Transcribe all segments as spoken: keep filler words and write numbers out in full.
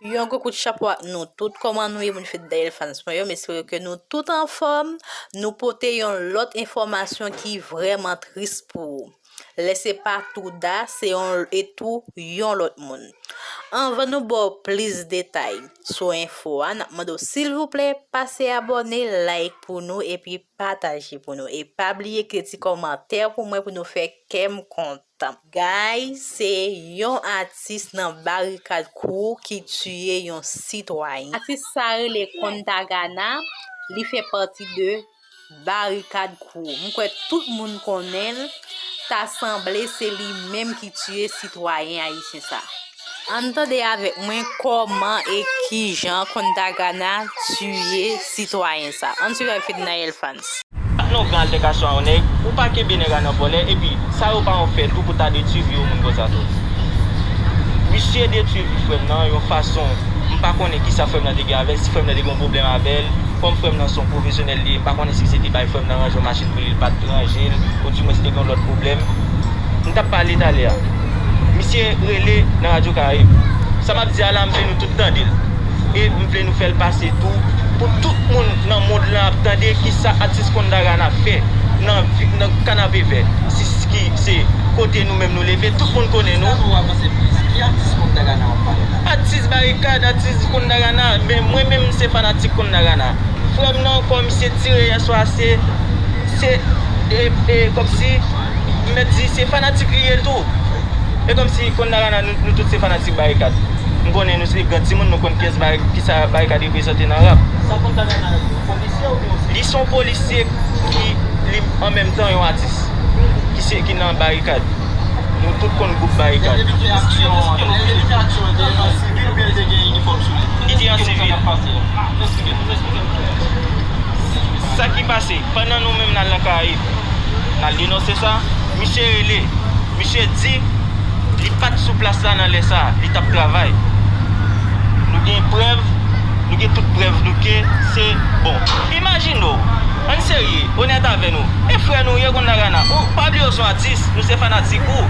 Yon gwo kout chapo ak nou tout. Kòman nou ye, moun fidèl fans mwen yo? M espere ke nou tout anfòm. Nou pote yon lòt enfòmasyon ki vrèman tris pou ou. Lè se pa Touda, se yon, e tou yon lòt moun. Anvan nou ba w plis detay sou enfo a, n ap mande w silvouplè pase abòne, like pou nou epi pataje pou nou. E pa bliye kite ti kòmantè pou mwen pou nou fè kè m kontan. Guys, se yon atis nan Barikad Crew ki tiye yon sitwayen. Atis sa rele Kontagana, li fè pati de Barikad Crew. M kwè tout moun konnen l, ta sanble se li menm ki tiye sitwayen ayisyen sa. Ann tande avèk mwen kòman e kijan Kontagana tiye sitwayen sa. Ann swiv avèk Fednaelle Fans. Nan yon gran altèkasyon a yon nèg, ou pa kenbe nèg la nan vòlè, epi sa yo pa yon fè tou pou ta detwi vi yon moun konsa tou. Misye detwi vi frè m nan yon fason, m pa konnen kisa frè m nan te gen avè l, si frè m nan te gen yon pwoblèm avè l, kòm frè m nan se yon pwofesyonèl li ye, m pa konnen si se te bay frè m nan ranje yon machin pou li, li pa t ranje l, odimwens li te gen yon lòt pwoblèm. M t ap pale talè a. Misye rele nan Radyo Karayib. Sa m ap di a la, m vle nou tout tande l. E m vle nou fè l pase tou, pou tout moun nan mond lan ap tande kisa atis Kontagana fè nan vi-, nan Kanapevè. Si, ki se kote nou menm nou leve, tout moun konnen nou. Sa nou avanse plis. Ki atis Kontagana w ap pale la? Atis Barikad, atis Kontagana, men mwen menm se fanatik Kontagana. Frè m nan, kòm misye tire yè swa, se, se, e, e, kòmsi, m mèt di, se fanatik li ye tou. E kòmsi Kontagana, nou, nou tout se fanatik Barikad. M konnen nou se gran timoun, nou konn kiyès Bari-, kisa Barikad reprezante nan rap. Sa Kontagana, polisye oubyen yon sivil? Li se yon polisye ki, li, an menm tan, yon atis. Ki se, ki nan Barikad. Nou tout konn gwoup Barikad. Lè l te vin fè aksyon an, lè l te vin fè aksyon an, te an sivil oubyen l te gen inifòm sou li? Li te an sivil. Sa ki pase, pandan nou menm n al nan Karayib, n al denonse sa, misye rele, misye di li pa t sou plas la nan lè sa a, li t ap travay. Nou gen prèv, nou gen tout prèv nou ke se bon. Imajine w, ann serye, onèt avè nou. E frè nou ye, Kontagana. Ou pa bliye w se yon atis, nou se fanatik ou.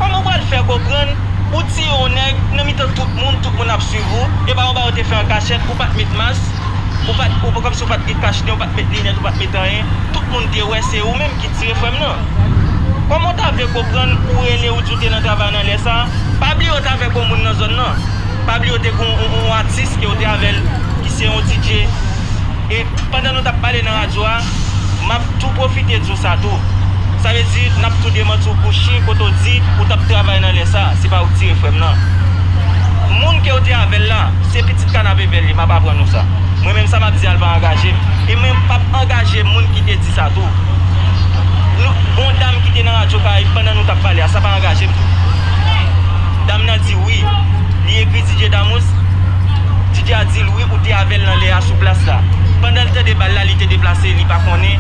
Kòman w pral fè konprann ou tiye yon nèg nan mitan tout moun, tout moun ap swiv ou, e pa yon bagay ou te fè an kachèt, ou pa t met mas, ou pa t, ou pa, kòmsi ou pa t gen kach nen, ou pa t met linèt, ou pa t met anyen, tout moun te wè se ou menm ki tire frè m nan. Kòman w ta vle konprann ou rele ou di w te nan travay nan lè sa a? Pa bliye w t avèk yon moun nan zòn nan. Pa bliye w te gen yon, yon, yon atis ke w te avè l, ki se yon D J. E pandan nou t ap pale nan radyo a, m ap tou pwofite di w sa tou. Sa vle di, n ap tou demanti w pou chen kote w di ou t ap travay nan lè sa a, se pa ou k tire frè m nan. Moun ke w te avè l la, se pitit Kanapevè l ye, m ap aprann ou sa. Mwen menm sa m ap di a, l pa angaje m. E mwen p ap angaje moun ki te di sa tou. Nou, gon dam ki te nan Radyo Karayib pandan nou t ap pale a, sa pa angaje m tou. Dam nan di wi, li ekri D J Damous, D J a di l wi, ou te avè l nan lè a sou plas la. Pandan l tande bal la, li te deplase, li pa konnen,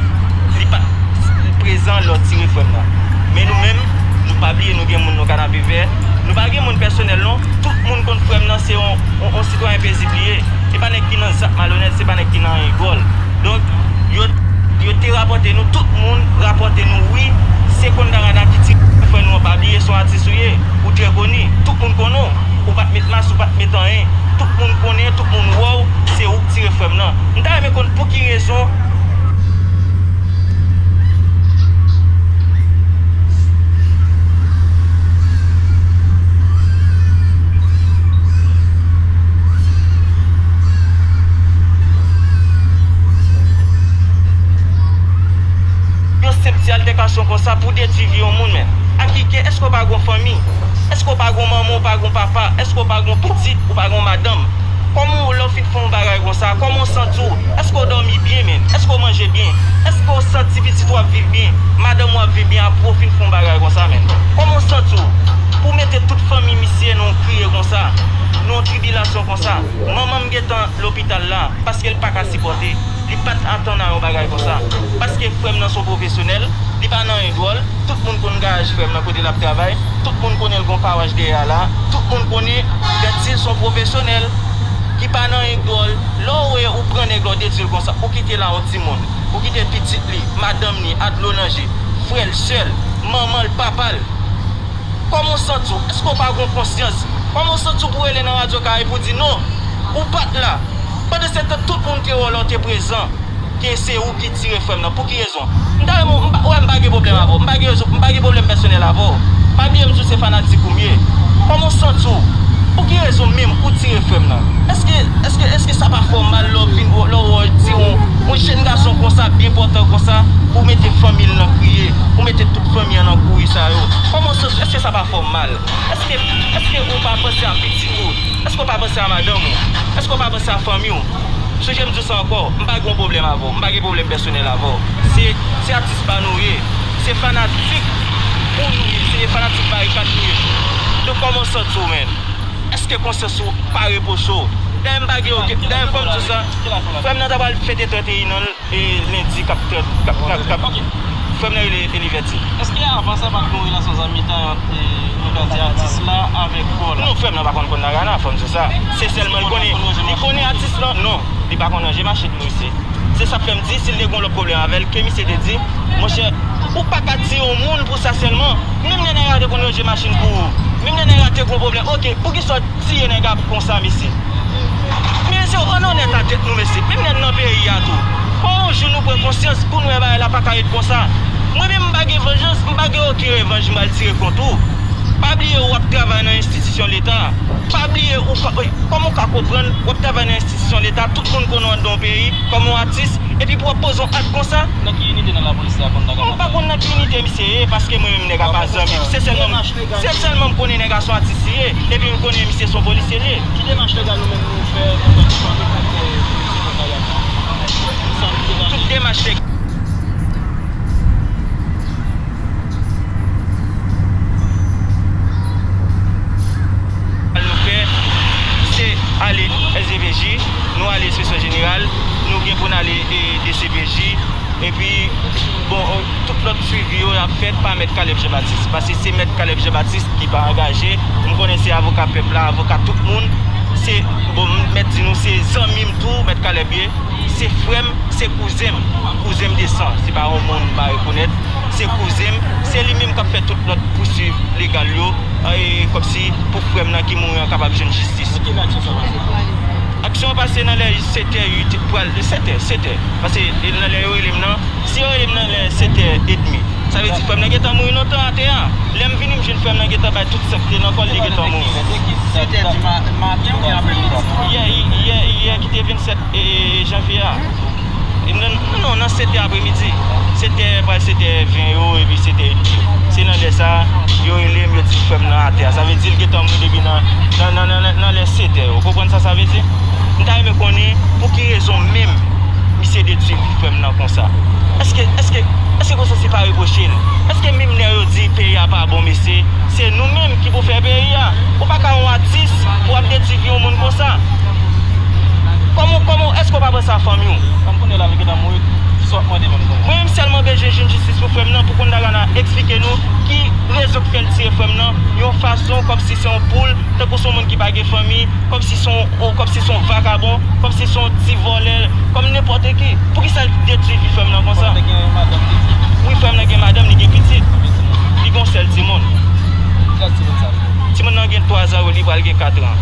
li pa t prezan lè w tire frè m nan. Men nou menm, nou pa bliye nou gen moun nan Kanapevè. Nou pa gen moun pèsonèl non. Tout moun konn frè m nan se yon, yon, yon sitwayen pezib li ye. E pa nèg ki nan zak malonèt, se pa nèg ki nan anyen dwòl. Donk, yo, yo te rapòte nou, tout moun rapòte nou, wi, se Kontagana ki tire frè nou an, pa bliye se yon atis ou ye, ou trè koni, tout moun konnen w, ou pa t met mas, ou pa t met anyen, tout moun konnen, tout moun wè w, se ou k tire frè m nan. M ta renmen konn pou ki rezon. Yon senp ti altèkasyon konsa pou detwi vi yon moun, men. A ki kè? Èske w pa gon fanmi? Èske w pa gon manman, w pa gon papa? Èske w pa gon pitit, ou pa gon madanm? Kòman w, lè w fin fè yon bagay konsa, kòman w santi w? Èske w dòmi byen, menm? Èske w manje byen? Èske w santi pitit w ap viv byen? Madanm w ap viv byen apre w fin fè yon bagay konsa, menm? Kòman w santi w? Pou w mete tout fanmi misye nan yon kriye konsa, nan yon tribilasyon konsa. Manman m gentan lopital la, paske l pa ka sipòte. Li pa t atann a yon bagay konsa. Paske frè m nan se yon pwofesyonèl, li pa nan anyen dwòl. Tout moun konn garaj frè m nan kote l ap travay. Tout moun konnen l gon kawaj dèyè a la. Tout moun konnen Vètil se yon pwofesyonèl ki pa nan anyen dwòl. Lè w wè ou pran nèg la, w detwi l konsa, ou kite l a yon timoun, ou kite pitit li, madanm li, a dlo nan je, frè l, sè l, manman l, papa l. Kòman w santi w? Èske w pa gon konsyans? Kòman w santi w pou rele nan Radyo Karayib pou di non, Ou pa t la. Pandansetan, tout moun te wè w la, w te prezan. Ke se ou ki tire frè m nan. Pou ki rezon? M ta renmen, m pa, wè, m pa gen pwoblèm avè w. M pa gen rezon, m pa gen pwoblèm pèsonèl avè w. Pa bliye m di w se fanatik ou m ye. Kòman w santi w? Pou ki rezon menm ou tire frè m nan? Èske, èske, èske sa pa fè w mal lè w vin, lè w wè w di yon, yon jèn gason konsa, byen pòtan konsa, ou mete fanmi l nan kriye, ou mete tout fanmi an nan kouri sa yo? Kòman w santi w? Èske sa pa fè w mal? Èske, èske ou pa panse a pitit ou? Èske w pa panse a madanm ou? Èske w pa panse a fanmi w? Sonje m di w sa ankò, m pa gen yon pwoblèm avè w, m pa gen pwoblèm pèsonèl avè w. Se, se atis pa nou ye, se fanatik ou nou ye, se fanatik Barikad nou ye. Donk, kòman w santi w, menn? Èske konsyans ou pa repwoche w? Dayè, m pa gen okenn, dayè, fò m di w sa, frè m nan ta pral fete trannteyen an l, e lendi k ap trant, k ap, k ap, k ap, frè m nan rele Eliverti. Èske avan sa, pa t gen yon relasyon zanmitay ant, e, nou ka di, atis la avèk frè w la? Non, frè m nan pa konn konn Nagana, fò m di w sa. Se sèlman l konnen, li konnen atis lan, non, li pa konn ranje machin, mesye. Se sa k fè m di, si l te gen yon lòt pwoblèm avè l, ke misye te di, monchè, ou pa ka tiye yon moun pou sa sèlman. Menm lè nèg la te konn ranje machin pou ou, menm lè nèg la te gen yon pwoblèm, oke, poukisa w tiye nèg la konsa, mesye? Men se ann onèt a tèt nou, mesye. Menm lè n nan peyi a tou. Fò yon jou nou pran konsyans pou n wè bagay la pa ka ret konsa. Mwen menm, m pa gen vanjans, m pa gen okenn revanj m pral tire kont ou. Pa bliye w ap travay nan enstitisyon Leta. Pa bliye ou ka, kòman w ka konprann w ap travay nan enstitisyon Leta, tout moun konnen w anndan yon peyi, kòm yon atis, epi pou w ap poze yon ak konsa? Nan ki inite nan lapolis la konn ta ka... M pa konn nan ki inite misye ye, paske mwen menm nèg a pa zanmi m. Se sèlman, se sèlman m konnen nèg a se yon atis li ye, epi m konnen misye se yon polisye li ye. Ki demach legal nou menm nou fè antanke fanmi kont, e, polisye kont Nagana? Tout demach legal nou fè, se ale S D P J, nou ale Enspeksyon Jeneral, nou gen pou n ale, e, D C P J, epi, bon, tout lòt swivi yo ap fèt pa Mèt Caleb Jean Baptiste, paske se Mèt Caleb Jean Baptiste ki pa angaje. M konnen se avoka pèp la, avoka tout moun. Se, bon, m mèt di nou, se zanmi m tou, Mèt Caleb ye. Se frè m, se kouzen m, kouzen m de san, se pa yon moun m pa rekonèt, se kouzen m, se li menm k ap fè tout lòt pouswiv legal yo, e, kòmsi pou frè m nan ki mouri an kapab jwenn jistis. Nan kilè aksyon sa pase? Aksyon an pase nan lè sèt è, uit, pral sèt è, sèt è. Paske, e, nan lè yo rele m nan, si yo rele m nan lè sèt è edmi, sa vle di frè m nan gentan mouri lontan atè a. Lè m vini, m jwenn frè m nan gentan bay tout san ki te nan kò l, li gentan mouri. Sèt è di ma-, maten oubyen aprèmidi? Yè, yè, yè ki te vennsèt, e, janvye a. E nan, non, nan sèt è aprèmidi. Sèt è, pral sèt è ven yo, epi sèt è edmi. Se nan lè sa a, yo rele m, yo di frè m nan atè a. Sa vle di l gentan mouri depi nan, nan, nan, nan, nan lè sèt è yo. Ou konprann sa sa vle di? M ta renmen konnen pou ki rezon menm misye detwi vi frè m nan konsa. Èske, èske, èske konsa se pa repwoche l? Èske menm lè yo di peyi a pa bon, mesye, se nou menm ki pou fè peyi a? Ou pa ka yon atis pou w ap detwi vi yon moun konsa. Kòman, kòman, èske w pa panse a fanmi w? Fanm kounye a la, li gentan mouri, kisa w ap mande menm kounye a? Mwen menm sèlman bezwen jwenn jistis pou frè m nan, pou konn Nagana eksplike nou ki rezon k fè l tiye frè m nan, yon fason kòmsi se yon poul, tankou se yon moun ki pa gen fanmi, kòmsi se yon, kòmsi se yon vakabon, kòmsi se yon ti vòlè, kòm nenpòt ki. Poukisa l detwi vi frè m nan konsa? Frè m nan gen madanm, li di. Wi, frè m nan gen madanm, li gen pitit. Li gen yon sèl timoun. Ki laj timoun sa? Timoun nan gen twa zan, li pral gen kat an.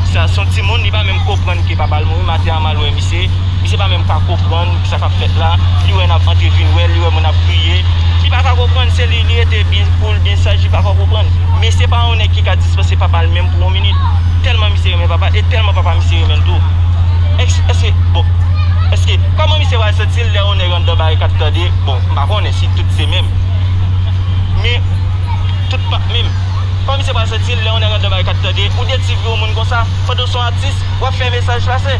Sa se yon timoun, li pa menm konprann ke papa l mouri, maten an m al wè misye. Misye pa menm ka konprann sa k ap fèt la. Li wè n ap antre vin wè l, li wè moun ap kriye. Li pa ka konprann, se li, li rete byen koul, byen saj, li pa ka konprann. Men se pa yon nèg ki ka dispanse papa l menm pou yon minit. Tèlman misye renmen papa l, e tèlman papa misye renmen l tou. Èske, èske, bon, èske, kòman misye pral santi l lè yon nèg anndan barikad tande, bon, m pa konnen si tout se menm. Men, tout pa t menm. Kòman misye pral santi l lè yon nèg anndan barikad tande, ou detwi vi yon moun konsa, pandan w se yon atis, w ap fè mesaj pase?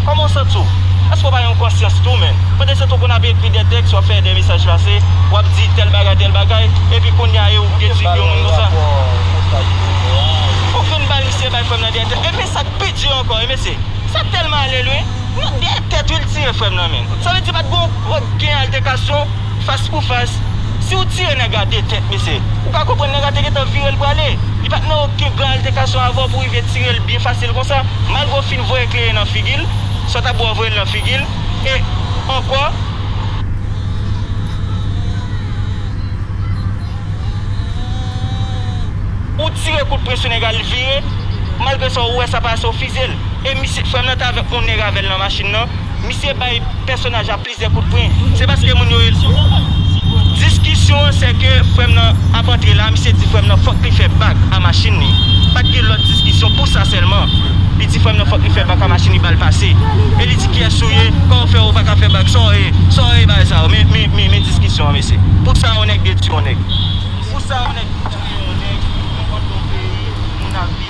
Kòman w santi w? Èske w pa gen yon konsyans tou, menn? Pandan se tan w konn ap ekri de tèks, w ap fè de mesaj pase, w ap di tèl bagay, tèl bagay, epi kounye a, e ou detwi vi yon moun konsa? Okenn bal misye bay frè m nan dèyè tèt. E men sa k pi di ankò, e mesye, sa tèlman ale lwen. Nan dèyè tèt wi l tire frè m nan, menn. Sa vle di pa t gen, pa t gen altèkasyon fas pou fas. Si w tire nèg la de tèt, mesye, ou ka konprann nèg la te gentan vire l prale. Li pa t nan okenn gran altèkasyon avè w pou w rive tire l byen fasil konsa. Malgre w fin voye kleren nan figi l, sa w t ap bwè w voye l nan figi l, e ankò, ou tire kout pwen sou nèg la, li vire, malgre sa, ou wè sa pase, ou fize l. E misye, frè m nan t avèk yon nèg avè l nan machin nan. Misye bay pèsonaj la plizyè kout pwen. Se paske moun yo rele. Diskisyon an, se ke frè m nan ap antre la, misye di frè m nan fòk li fè bak a machin li. Pa t gen lòt diskisyon pou sa sèlman. Li di frè m nan fòk li fè bak a machin li, ba l pase. E li di kiyès ou ye, kòman w fè ou pa ka fè bak, sa w ye, sa w ye, bagay sa yo. Men, men, men, men diskisyon an, mesye. Pou sa yon nèg detwi yon nèg. Pou sa yon nèg detwi yon nèg, yon kont yon peyi, moun ap viv.